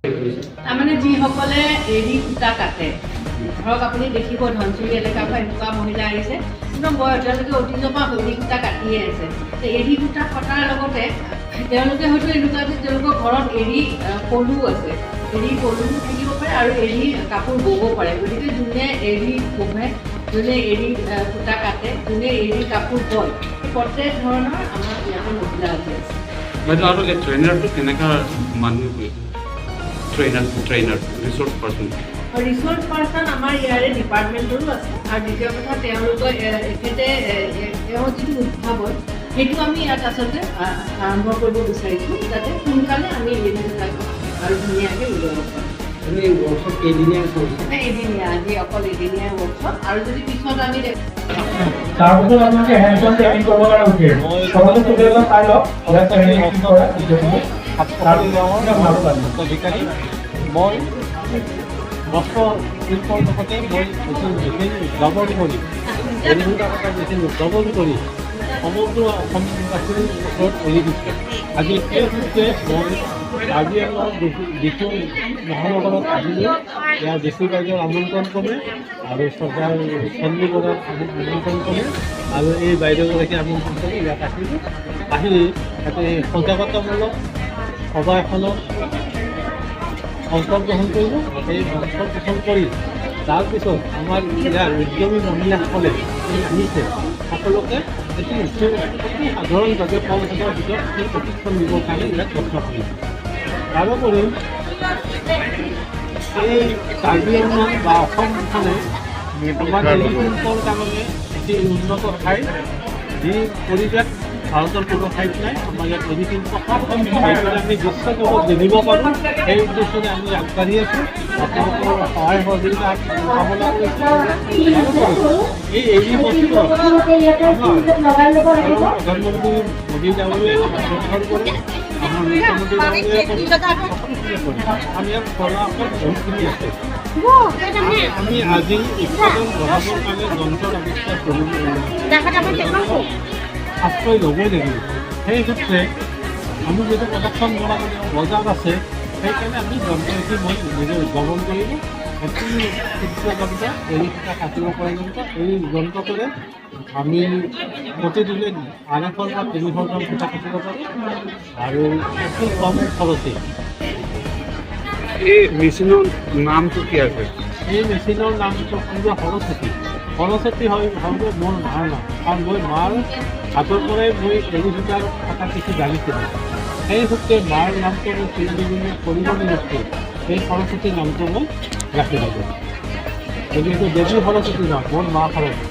তাৰমানে যিসকলে এৰী সূতা কাটে, ধৰক আপুনি দেখিব ধনশিৰি এলেকাৰ পৰা এনেকুৱা মহিলা আহিছে, একদম বয়স, তেওঁলোকে অতীজৰ পৰা এৰী সূতা কাটিয়ে আছে। তো এৰী সূতা কটাৰ লগতে তেওঁলোকে হয়তো এনেকুৱা যে তেওঁলোকৰ ঘৰত এৰী পলু আছে, এৰী পলু থাকিব পাৰে আৰু এৰী কাপোৰ ব'ব পাৰে। গতিকে যোনে এৰী পোহে, যোনে এৰী সূতা কাটে, যোনে এৰী কাপোৰ বয়, প্ৰত্যেক ধৰণৰ আমাৰ ইয়াতে মহিলা আছে। বাইদেউ, আৰু এই ট্ৰেইনাৰটো কেনেকুৱা মানুহ, trainer, resource person? Resource person আমাৰ ইয়াৰে ডিপাৰ্টমেণ্টৰো আছে। আৰু দ্বিতীয় কথা, তেওঁলোকৰ এখেতে তেওঁৰ যিটো উদ্ভাৱন, সেইটো আমি ইয়াত আচলতে আৰম্ভ কৰিব বিচাৰিছোঁ, যাতে সোনকালে আমি এই আৰু ধুনীয়াকৈ উলিয়াব পাৰোঁ। আপুনি ৱৰ্কশ্বপ কেইদিনীয়া কৰিছে? এদিনীয়া, আজি অকল এদিনীয়া ৱৰ্কশ্বপ। আৰু যদি পিছত আমি তাৰপিছত আপোনালোকে হেণ্ডছ অন ট্ৰেইনিং কৰিবৰ কাৰণে উঠি আহিব। চবতে চবে অলপ চাই লওক, ইয়াত ট্ৰেইনিং কি কৰে ভিডিঅ'টো। সাতপখাৰী গাঁৱৰ ভালো লাগিব। স্বত্বাধিকাৰী। মই বস্ত্ৰ শিল্পৰ লগতে মই মেচিন মেচিন উদ্ভাৱন কৰি, এৰী সূতা কটা মেচিন উদ্ভাৱন কৰি সমগ্ৰ অসমবাসীৰ ওচৰত এৰি দিছোঁ। আজি সেই সূত্ৰে মই কাৰ্বি আংলঙত ডিফু মহানগৰত আহিলোঁ। ইয়াৰ ডিচি বাইদেউৰ আমন্ত্ৰণ ক্ৰমে আৰু চৰ্দাৰ চন্দ্ৰী বৰাৰ আমন্ত্ৰণ ক্ৰমে আৰু এই বাইদেউগৰাকী আমন্ত্ৰণ কৰি ইয়াত আহিলোঁ। আহি ইয়াতে এই সজাগতামূলক সভা এখনত অংশগ্ৰহণ কৰিলোঁ। সেই অংশগ্ৰহণ কৰি তাৰপিছত আমাৰ ইয়াৰ উদ্যমী মহিলাসকলে যি আহিছে, সকলোকে এটি অতি সাধাৰণভাৱে কম সময়ৰ ভিতৰত এই প্ৰশিক্ষণ দিবৰ কাৰণে ইয়াত যত্ন কৰিছোঁ। তাৰোপৰি এই কাৰ্বি আংলং বা অসমখনে আমাৰ এৰী শিল্পৰ কাৰণে এটি উন্নত ঠাই। যি পৰিৱেশ ভাৰতৰ কোনো ঠাইত নাই, আমাৰ ইয়াত এৰী শিল্প সেইদৰে আমি বিশ্ব জগত জিনিব পাৰোঁ, সেই উদ্দেশ্যৰে আমি আগবাঢ়ি আছোঁ। আপোনালোকৰ সহায় সহযোগিতা কামনা কৰিছোঁ। এই এৰী বস্ত্ৰ আমাৰ প্ৰধানমন্ত্ৰী মোদী ডাঙৰীয়াই ব্যৱহাৰ কৰে, আমাৰ মুখ্যমন্ত্ৰী ডাঙৰীয়াই কৰে, সকলোখিনিয়ে কৰে। আমি ইয়াত কলা বহুতখিনি আছে। আমি আজি উৎপাদন বঢ়াবৰ কাৰণে যন্ত্ৰৰ আৱিষ্কাৰ কৰিব, আশ্ৰয় ল'বই লাগিব। সেই সূত্ৰে আমি যিটো প্ৰডাকশ্যন বনাব লাগিব, বজাৰ আছে, সেইকাৰণে আমি যন্ত্ৰটি মই নিজে উদ্ভাৱন কৰিলোঁ। অতি ক্ষুদ্ৰ যন্ত্ৰ, এৰী সূতা কাটিব পৰা যন্ত্ৰ। এই যন্ত্ৰটোৰে আমি প্ৰতিদিনে 250 বা 300 গ্ৰাম সূতা কাটিব পাৰোঁ আৰু অতি কম খৰচী। এই মেচিনৰ নামটো কি আছে? এই মেচিনৰ নামটো কৰিলে সৰস্বতী। সৰস্বতী হয় হওঁতে মোৰ মাৰ নাম, কাৰণ মই মাৰ হাতৰ পৰাই মই এৰী সূতাৰ কথা কিছু জানিছিলোঁ। সেই সূত্ৰে মাৰ নামটো মই চিৰদিনীয়া কৰিব নিমিত্তে এই সৰস্বতী নামটো মই ৰাখি দিলোঁ। গতিকে এইটো দেৱী সৰস্বতী নাম, মোৰ মা সৰস্বতী।